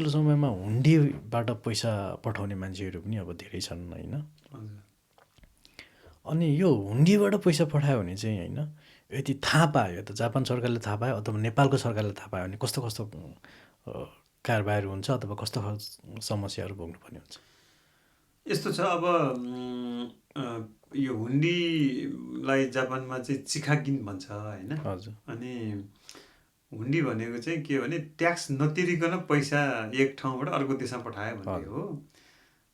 पछिल्लो समयमा हुन्डीबाट पैसा पठाउने मान्छेहरू पनि अब धेरै छन् होइन। हजुर। अनि यो हुन्डीबाट पैसा पठायो भने चाहिँ होइन, यदि थाहा पायो त जापान सरकारले थाहा पायो अथवा नेपालको सरकारले थाहा पायो भने कस्तो कस्तो कारबाहीहरू हुन्छ अथवा कस्तो समस्याहरू भोग्नुपर्ने हुन्छ? यस्तो छ अब यो हुन्डीलाई जापानमा चाहिँ चिखागिन भन्छ होइन। हजुर। अनि हुन्डी भनेको चाहिँ के हो भने ट्याक्स नतिरिकन पैसा एक ठाउँबाट अर्को देशमा पठायो भन्ने हो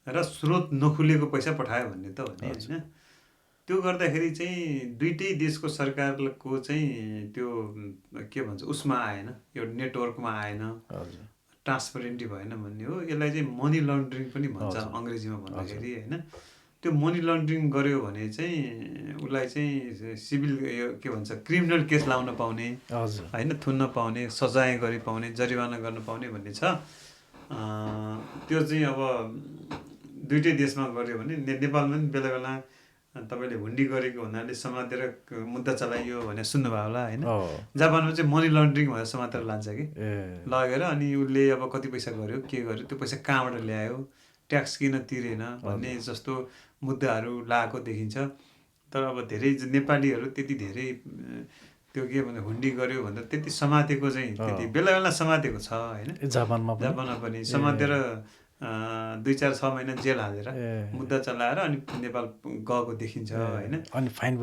र स्रोत नखुलेको पैसा पठायो भन्ने त हो नि होइन। त्यो गर्दाखेरि चाहिँ दुइटै देशको सरकारको चाहिँ त्यो के भन्छ उसमा आएन, एउटा नेटवर्कमा आएन, ट्रान्सपरेन्टी भएन भन्ने हो। यसलाई चाहिँ मनी लन्ड्रिङ पनि भन्छ अङ्ग्रेजीमा भन्दाखेरि होइन। त्यो मनी लन्ड्रिङ गर्यो भने चाहिँ उसलाई चाहिँ सिभिल के भन्छ क्रिमिनल केस लाउन पाउने होइन, थुन्न पाउने, सजाय गरी पाउने, जरिवाना गर्न पाउने भन्ने छ। त्यो चाहिँ अब दुइटै देशमा गर्यो भने नेपालमा पनि बेला बेला तपाईँले हुन्डी गरेको हुनाले समातेर मुद्दा चलाइयो भने सुन्नुभयो होला होइन। जापानमा चाहिँ मनी लन्ड्रिङ भनेर समातेर लान्छ कि लगेर, अनि उसले अब कति पैसा गर्यो के गर्यो, त्यो पैसा कहाँबाट ल्यायो, ट्याक्स किन तिरेन भन्ने जस्तो मुद्दाहरू लागेको देखिन्छ। तर अब धेरै नेपालीहरू त्यति धेरै त्यो के भन्दा हुन्डी गर्यो भन्दा त्यति समातेको चाहिँ त्यति बेला बेला समातेको छ होइन। जापानमा पनि समातेर 2-4-6 महिना जेल हालेर मुद्दा चलाएर अनि नेपाल गएको देखिन्छ होइन। अनि फाइन